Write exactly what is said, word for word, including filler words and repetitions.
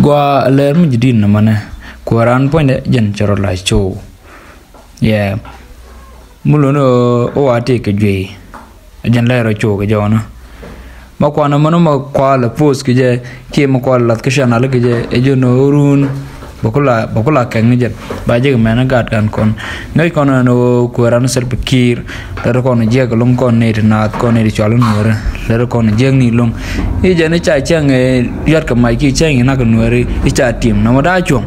Gua lɛr mi jidin na mane. Kuɛ ran puɔ̱nydɛ jɛn cɛ rɔ la show. Yeah. Mi luni o wa ti kɛ juey. Jɛn lɛr o show kɛ jɔna. Ma kuan mani ma kual post kɛ jɛ, kiɛ ma kual lath kɛ channel kɛ jɛ, ɛ jɛ no run. Ba kula ba kula kɛŋ ni jɛn. Ba jɛ mɛn gat kan kɔn. Ŋäc kɔn no kuɛ ran sɛl pikir. Lɛr kɔn jiɛk lɔŋ kɔn ni ti naath kɔn ni ti cual nuɛrɛ. Lɛr kɔn jiɛk ni lɔŋ. I̱ jɛn i̱ ca cɛŋ ɛ yɔt kɛ mac ki cɛŋ inak nuɛri i̱ ca tim na ma daa cuɔ̱ŋ.